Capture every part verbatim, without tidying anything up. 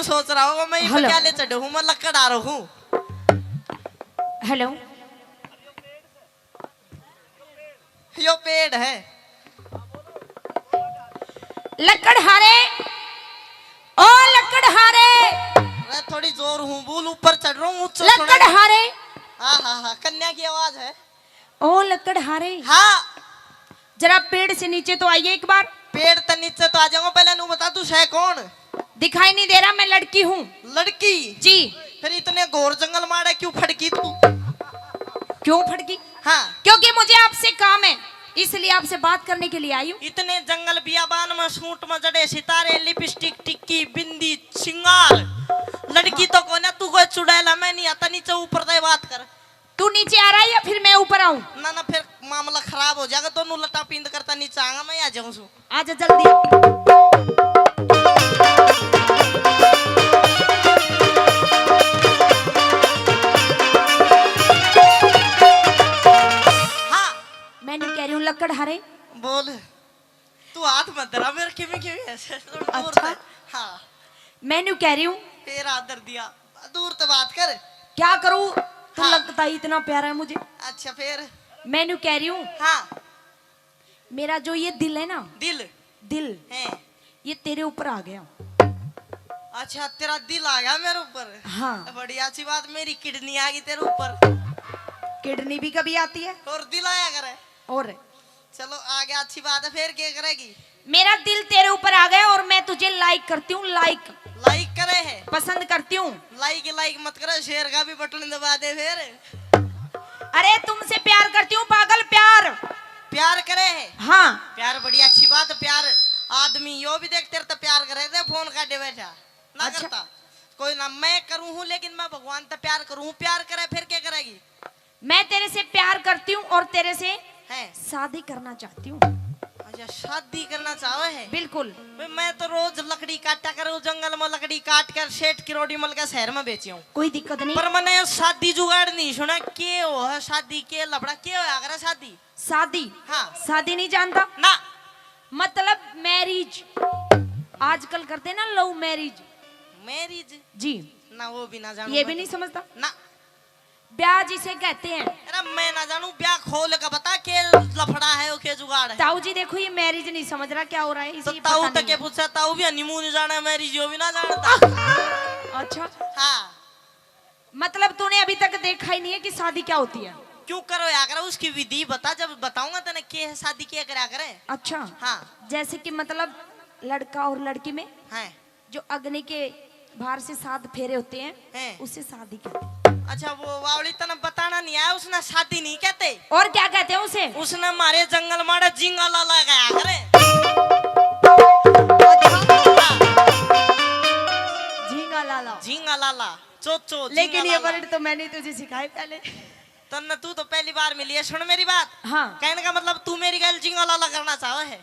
सोच रहा होगा, मैं ये हेलो। पटियाले चढ़ू हूँ, मैं लकड़हार हूँ। हेलो। यो पेड़ है। लकड़हारे, ओ लकड़हारे। अरे थोड़ी जोर हूँ बोल, ऊपर चढ़ रहा हूँ, ऊंचा सुना। लकड़हारे। हाँ, हाँ, हाँ, कन्या की आवाज है। ओ लकड़हारे। हाँ। जरा पेड़ से नीचे तो आइए एक बार। पेड़ तो नीचे तो आ जाऊंगा, पहले नू बता तू है कौन? दिखाई नहीं दे रहा, मैं लड़की हूँ। लड़की? जी। फिर इतने घोर जंगल माड़े क्यों फड़की तू? क्यों फड़की? हाँ। क्योंकि मुझे आपसे काम है, इसलिए आपसे बात करने के लिए आई हूँ। इतने जंगल बियाबान में सूट में जड़े सितारे, लिपस्टिक, टिक्की, बिंदी, सिंगार, लड़की तो कोने, तू कोई चुड़ैला में नहीं आता, नीचे ऊपर तय बात कर। तू नीचे आ रहा है या फिर मैं ऊपर आऊं? ना, ना, फिर मामला खराब हो जाएगा, दोनों लटा पींद करता नीचे आऊंगा, मैं आ जाऊं सू। आजा जल्दी। हाँ। मैं नहीं कह रही हूँ लकड़हारे। बोल। तू हाथ मत धरा मेरे, किमी किमी ऐसे थोड़ा दूर अच्छा। से। हाँ। मैं न्यू कह रही हूँ। तेरा आदर दिया, दूर तो बात कर। क्या करूँ? तू हाँ। लगता ही इतना प्यारा है मुझे। अच्छा, फिर? मैं न्यू कह रही हूँ। हाँ। मेरा जो ये दिल है ना, दिल? दिल। हैं। ये तेरे ऊपर आ गया। अच्छा, तेरा दिल आ गया मेरे ऊपर? हाँ। बड़ी अच्छी बात, मेरी किडनी आ गई तेरे ऊपर। किडनी भी कभी आती है? और दिल आया करे। और चलो, आ गया, अच्छी बात है, फिर क्या करेगी? मेरा दिल तेरे ऊपर आ गया और मैं तुझे लाइक करती हूँ, लाइक। लाइक करे है? पसंद करती हूँ। लाइक, लाइक मत करे, शेयर का भी बटन दबा दे फिर। अरे, तुमसे प्यार करती हूँ पागल, प्यार। प्यार करे है? हाँ। प्यार बड़ी अच्छी बात है, प्यार। आदमी यो भी देख, तेरे तो प्यार करे थे, फोन काटे बैठा ना। अच्छा। करता कोई ना, मैं करूँ हूँ, लेकिन मैं भगवान तो प्यार करूँ हूँ। प्यार करे, फिर क्या करेगी? मैं तेरे से प्यार करती हूँ और तेरे से हैं। शादी करना चाहती हूँ। अच्छा, शादी करना चाहो है? बिल्कुल। भाई, मैं तो रोज लकड़ी काटा करूँ, जंगल में लकड़ी काट कर सेठ किरोड़ी मल के शहर में बेची हूँ। कोई दिक्कत नहीं। पर मैंने यो शादी जुगाड़ नहीं सुना, के हो है शादी, के लफड़ा, के होया करे शादी? शादी? हाँ। शादी नहीं जानता? ना। मतलब मैरिज, आजकल करते हैं ना लव मैरिज। मैरिज? जी। ना, वो भी ना जानू ये मैं भी तो। नहीं समझता? ना। ब्याह जिसे कहते हैं। अरे मैं ना जानू, ब्याह खोल के बता, के लफड़ा है, वो के जुगाड़ है। ताऊ जी देखो, ये मैरिज नहीं समझ रहा क्या हो रहा है, तो इसे ताऊ पता तक नहीं के है। पूछा, ताऊ भी हनीमून जाना है, मैरिज यो भी ना जानता। अच्छा। हाँ। मतलब तूने अभी तक देखा ही नहीं है कि शादी क्या होती है? क्यों करो या करे, उसकी विधि बता, जब बताऊंगा तने के है शादी, क्या करा करे। अच्छा। हाँ। जैसे कि मतलब लड़का और लड़की में हैं। जो अग्नि के भार से सात फेरे होते हैं, हैं। उसे शादी कहते हैं। अच्छा, वो वावली तने बताना नहीं आया, उसने शादी नहीं कहते। और क्या कहते हैं उसे? उसने मारे जंगल माड़ा झींगा लाला गया करे। अच्छा। हाँ। झींगा लाला। झींगा लाला, चोचो, लेकिन झींगा ये लाला। वर्ड तो मैंने तुझे सिखाए पहले। तन्ने तू तो पहली बार मिली है, सुन मेरी बात। हाँ। कहने का मतलब तू मेरी गैल झींगा लाला करना चाहे है।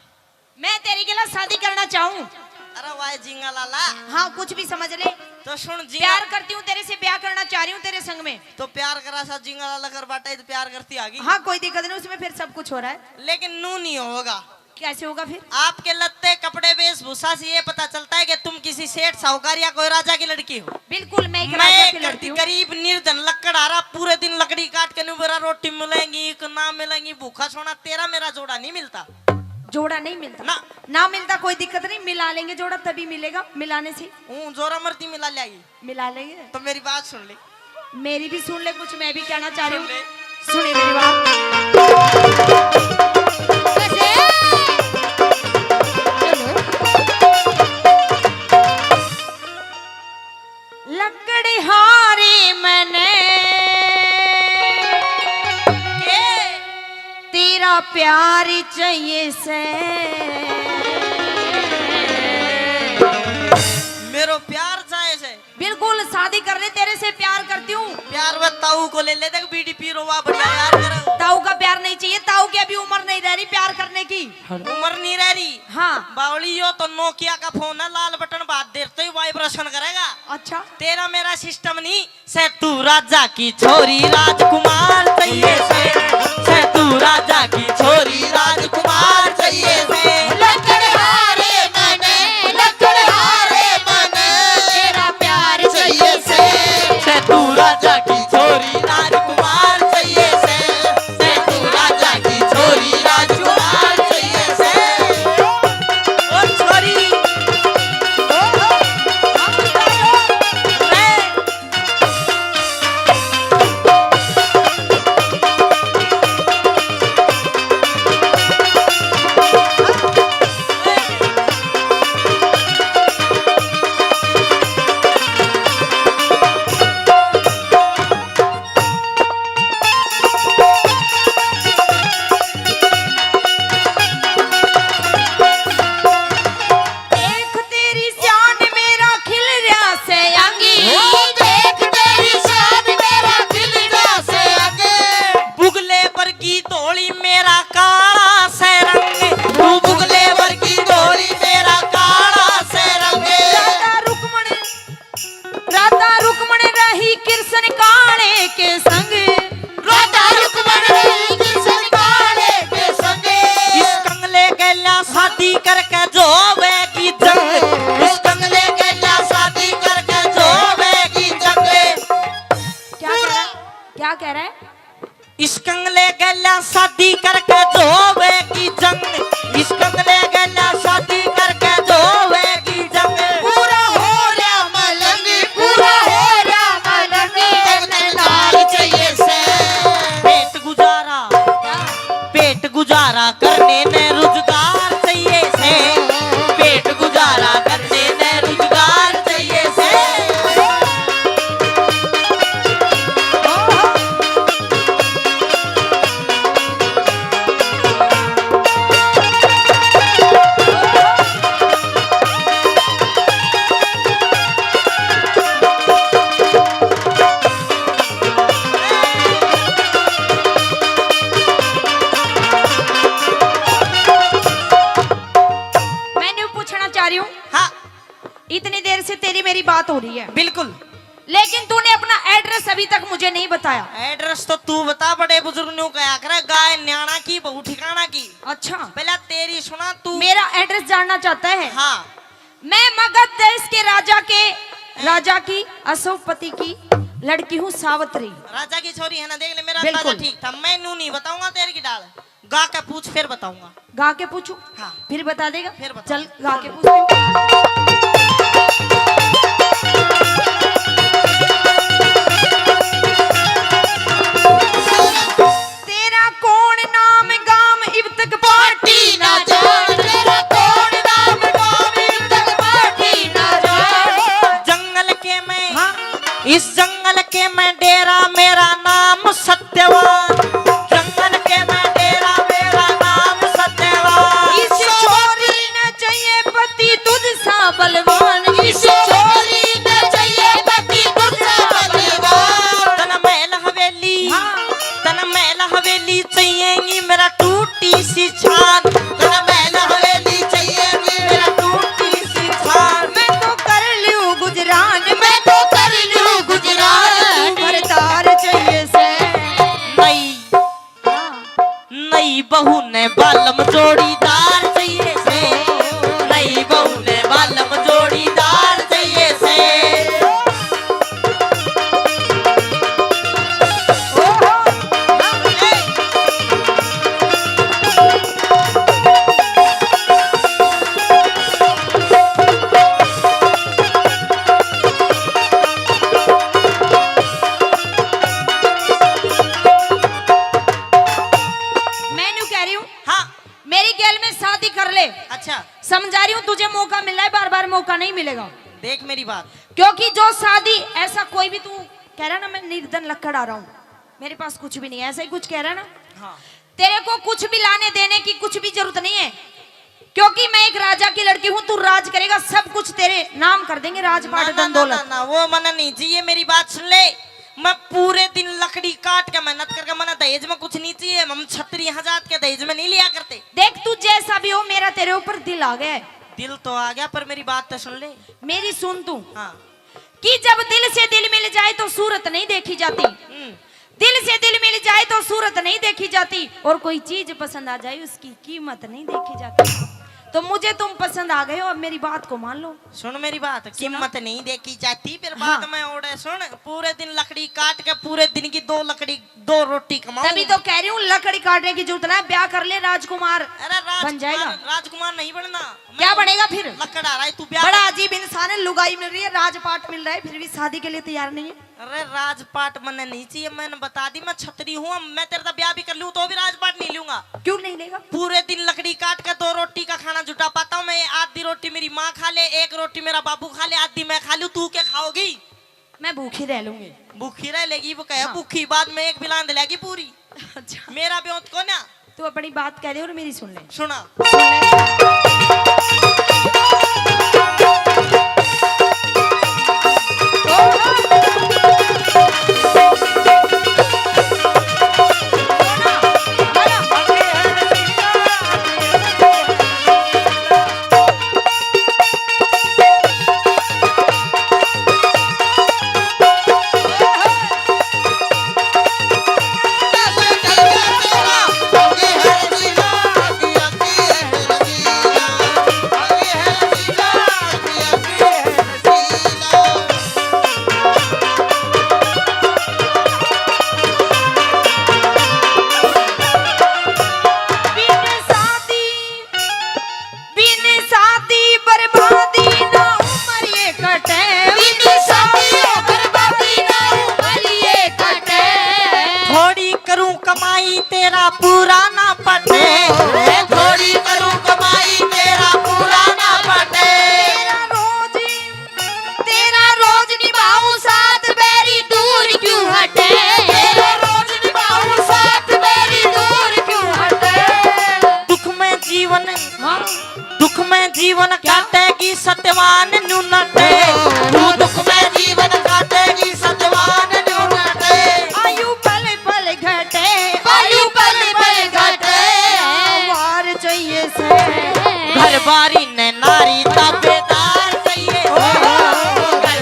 मैं तेरी के लिए शादी करना चाहूँ। अरे वाह झींगा लाला। हाँ, कुछ भी समझ ले। तो सुन जी। प्यार करती हूँ तेरे से, ब्याह करना चाह रही हूँ तेरे संग में। तो प्यार करा सा झींगा लाला कर बाटा, तो प्यार करती आ गई। हाँ, कोई दिक्कत नहीं, उसमें फिर सब कुछ हो रहा है। लेकिन नू नहीं होगा। कैसे होगा फिर? आपके लत्ते, कपड़े, वेशभूषा से ये पता चलता है कि तुम किसी सेठ, साहूकार या कोई राजा की लड़की हो। बिल्कुल, मैं एक मैं राजा एक की लड़की हूँ। गरीब निर्धन लकड़हारा, पूरे दिन लकड़ी काट के न्यू बेरा, रोटी मिलेंगी कि ना मिलेंगी, भूखा सोना, तेरा मेरा जोड़ा नहीं मिलता। जोड़ा नहीं मिलता? ना। ना मिलता, कोई दिक्कत नहीं, मिला लेंगे जोड़ा, तभी मिलेगा, मिलाने से। हूँ जोरा मर्दी मिला ल्यागी। मिला लेंगे। तो मेरी बात सुन ले। मेरी भी सुन ले कुछ, मैं भी कहना चाह रही हूँ। सुन ले। सुनिए मेरी बात। कैसे? चलो। लकड़हारे मने के? तेरा प्यार चाहिए से। मेरो प्यार चाहे से। बिल्कुल, शादी कर ले, तेरे से प्यार करती हूँ। प्यार वे ताऊ को ले ले, देख बीड़ी पी रोवा बढ़िया यार करे। ताऊ का प्यार नहीं चाहिए, ताऊ की अभी उम्र नहीं रह रही प्यार करने की। उम्र नहीं रह रही। हाँ। बावली यो तो नोकिया का फोन है, लाल बटन बात देर तो ही वाइब्रेशन करेगा। अच्छा। तेरा मेरा सिस्टम नहीं। से तू राजा की छोरी राजकुमार चाहिए से, से तू राजा की छोरी राजकुमार चाहिए से। लकड़हारे मने, लकड़हारे मने। तेरा बात हो रही है। बिल्कुल। लेकिन तूने अपना एड्रेस अभी तक मुझे नहीं बताया। एड्रेस तो तू बता, बड़े बुजुर्ग न्यू कहा करे, गाय न्याणा की, बहू ठिकाना की। अच्छा। पहला तेरी सुना तू। मेरा एड्रेस जानना चाहता है? हाँ। मैं मगध देश के राजा के, राजा की, अशोकपति की लड़की हूँ, सावित्री। राजा की छोरी है ना, देख ले, मेरा अंदाजा बिल्कुल। ठीक था। मैं न्यू नहीं बताऊंगा तेरे की डाल, गा के पूछ, फिर बताऊंगा। गा के पूछू? हाँ। फिर बता देगा? फिर बताऊंगा। चल, गा के पूछती हूँ। तेरा कौन नाम गाम इब तक पाटी ना जान, तेरा कौन नाम गाम इब तक पाटी ना जान। जंगल के मैं, हाँ। इस जंगल के मैं डेरा, मेरा नाम सत्यवान। जंगल के मैं डेरा, मेरा नाम सत्यवान। इस छोरी ने चाहिए पति तुझ सा बलवान, इस छोरी ने चाहिए पति तुझ सा बलवान। तन महल हवेली, हाँ। तन महल हवेली चाहिएगी मेरा टूटी सी छान। तन महल हवेली चाहिएगी मेरा टूटी सी छान। मैं तो कर लूं गुजरान, मैं तो कर लूं गुजरान। तू घरदार चाहिए से। नई, नई बहू ने बालम जोड़ीदार चाहिए से। नई बहू ने बालम जोड़ीदार चाहिए से। मैं न्यू कह रही हूँ, हाँ। मेरी गैल में शादी कर ले। अच्छा। समझा रही हूँ, तुझे मौका मिल रहा है, बार बार मौका नहीं मिलेगा। देख मेरी बात। क्योंकि जो शादी, ऐसा कोई भी, तू कह रहा ना, मैं निर्धन लकड़ आ रहा हूँ, मेरे पास कुछ भी नहीं है, ऐसा ही कुछ कह रहा ना। हाँ। तेरे को कुछ भी लाने देने की कुछ भी जरूरत नहीं है, क्योंकि मैं एक राजा की लड़की हूँ, तू राज करेगा, सब कुछ तेरे नाम कर देंगे, राजपाट, ना, ना, धन ना, दौलत। ना, ना, वो मना नहीं चाहिए, मेरी बात सुन ले। मैं पूरे दिन लकड़ी काट के मेहनत करके, मना दहेज में कुछ नहीं चाहिए, हम छत्री यहाँ जात के दहेज में नहीं लिया करते। देख, तू जैसा भी हो, मेरा तेरे ऊपर दिल आ गया है। दिल तो आ गया, पर मेरी बात तो सुन ले। मेरी सुन तू। हाँ। कि जब दिल से दिल मिल जाए तो सूरत नहीं देखी जाती। हम्म। दिल से दिल मिल जाए तो सूरत नहीं देखी जाती, और कोई चीज पसंद आ जाए उसकी कीमत नहीं देखी जाती। तो मुझे तुम पसंद आ गए हो, अब मेरी बात को मान लो। सुन मेरी बात, सुना। कीमत नहीं देखी जाती, फिर हाँ। बाद में ओड़े सुन, पूरे दिन लकड़ी काट के पूरे दिन की दो लकड़ी, दो रोटी कमाऊं। तभी तो कह रही हूँ, लकड़ी काटने की जरूरत ना है, ब्याह कर ले राजकुमार, अरे राजकुमार, बन जाएगा। राजकुमार नहीं बनना। क्या बनेगा फिर? लकड़ आ रहा है, तू ब्याह बड़ा कर। अजीब इंसान है, लुगाई मिल रही है, राजपाट मिल रहा है, फिर भी शादी के लिए तैयार नहीं है। अरे राजपाट मन्ने नहीं चाहिए, मैंने बता दी, मैं छतरी हूँ, मैं तेरे साथ ब्याह भी कर लूँ तो भी राजपाट नहीं लूंगा। क्यों नहीं लेगा? पूरे दिन लकड़ी काट के दो रोटी का खाना जुटा पाता हूँ मैं। आधी रोटी मेरी माँ खा ले, एक रोटी मेरा बाबू खा ले, आधी मैं खा लूँ, तू क्या खाओगी? मैं भूखी रह लूंगी। भूखी रह लेगी, वो कहे हाँ। भूखी, बाद में एक बिलांद लेगी पूरी। अच्छा। मेरा ब्योंत को ना। तू अपनी बात कह दे और मेरी सुन ले। सुना। सुन ले। बिन शादी बर्बादी ना उम्र ये कटे। बिन शादी बर्बादी ना उम्र ये कटे। थोड़ी करूं कमाई तेरा पूरा ना पटे। थोड़ी करूं कमाई तेरा पूरा ना पटे। तेरा रोज तेरा रोज निभाऊं साथ मेरी दूर क्यों हटे। तेरा रोज निभाऊं साथ मेरी दूर क्यों हटे। दुख में जीवन, हाँ। दुख में जीवन क्या? काटेगी सत्यवान न्यू नटे। तू दुख में जीवन काटेगी सत्यवान न्यू नटे। आयु पल पल घटे। आयु पल पल घटे। वार चाहिए से। घर बारी ने नारी ताबेदार चाहिए। ओ, ओ, ओ, घर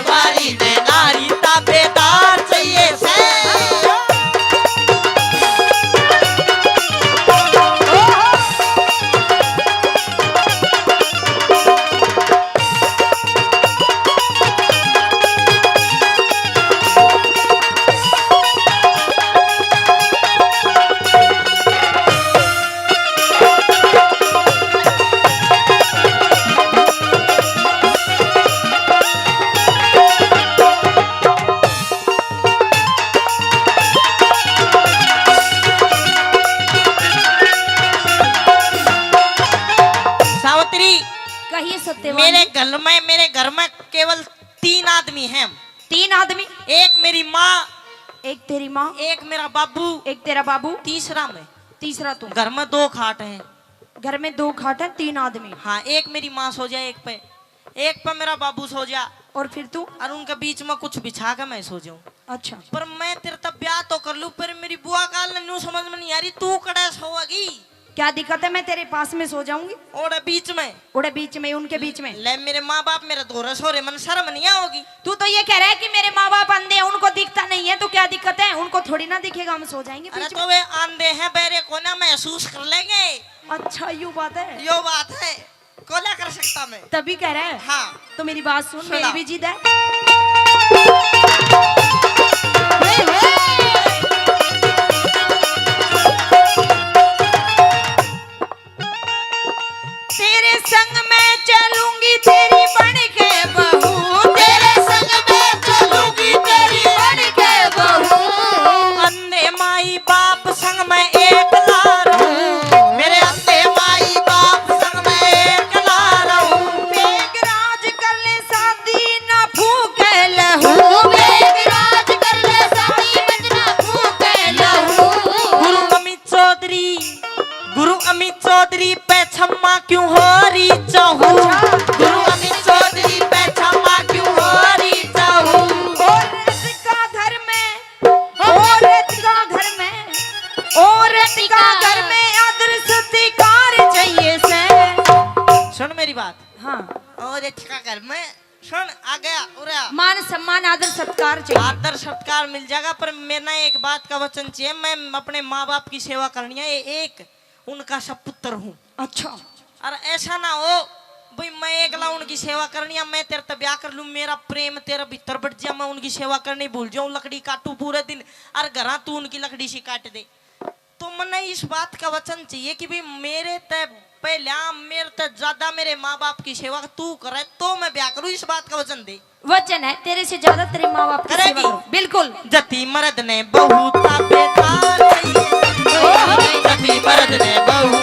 कहिए सत्यवान मेरे जी। घर में, मेरे घर में केवल तीन आदमी हैं। तीन आदमी? एक मेरी माँ, एक तेरी माँ, एक मेरा बाबू, एक तेरा बाबू, तीसरा मैं। तीसरा तू। घर में दो खाट हैं। घर में दो खाट हैं, तीन आदमी। हाँ, एक मेरी माँ सो जाए एक पे, एक पे मेरा बाबू सो जा। और फिर तू? और उनके बीच में कुछ बिछा के मैं सो जाऊं। अच्छा। पर मैं तेरे तब ब्याह तो कर लूं, पर मेरी बुआ काल ने न्यू समझ में नहीं आ रही, तू कड़े सोएगी? क्या दिक्कत है, मैं तेरे पास में सो जाऊंगी। ओड़े बीच में। ओड़े बीच में, उनके बीच में। ले, मेरे माँ बाप मेरे धोरे सो रहे, मन शर्म नहीं आओगी? तू तो ये कह रहा है कि मेरे माँ बाप अंधे हैं, उनको दिखता नहीं है, तो क्या दिक्कत है, उनको थोड़ी ना दिखेगा, हम सो जाएंगे अरे बीच तो में। वे आंधे हैं, बहरे को ना महसूस कर लेंगे। अच्छा, यू बात है। यो बात है। कोला कर सकता मैं। तभी कह रहा है। हाँ। तो मेरी बात सुन, सुना। मेरी भी जिद है। तेरे संग मैं चलूंगी तेरी बन के बहू, तेरे संग मैं चलूंगी तेरी बन के बहू। अंधे माई बाप संग मैं एकला रहूं, मेरे अंधे माई बाप संग मैं एकला रहूं। मेघराज कर ले शादी ना फूके लहू, मेघराज कर ले शादी ना फूके लहू। गुरु अमित चौधरी, गुरु अमित चौधरी पे छम्मा क्यों हो रही चाहूं? अच्छा। गुरु अमित चौधरी पे छम्मा क्यों हो रही चाहूं? औरत का घर में, औरत का घर में, औरत का घर में आदर सत्कार चाहिए से। सुन मेरी बात। हाँ। औरत का घर में सुन, आ गया, उरा। मान सम्मान, आदर सत्कार चाहिए। आदर सत्कार मिल जाएगा, पर मेरे ना एक बात का वचन चाहिए, मैं अपने माँ बाप की सेवा करनी है, ए-, एक उनका सपुत्र हूँ। अच्छा। और ऐसा ना हो भाई, मैं एकला उनकी सेवा करनी है, मैं तेरे ते ब्याह कर लूँ, मेरा प्रेम तेरे भीतर बट जा, मैं उनकी सेवा करनी भूल जाऊँ, लकड़ी काटू पूरे दिन, और घरा तू उनकी लकड़ी सी काट दे। तो मन्ने इस बात का वचन चाहिए कि भाई मेरे ते पहला, मेरे ते ज्यादा मेरे माँ बाप की सेवा तू करे तो मैं ब्याह करूँ, इस बात का वचन दे। वचन है, तेरे से ज्यादा तेरे माँ बाप की सेवा करेगी? करूँ। बिल्कुल। जति मर्द ने बहू ताबेदार चाहिए। जति मर्द ने बहू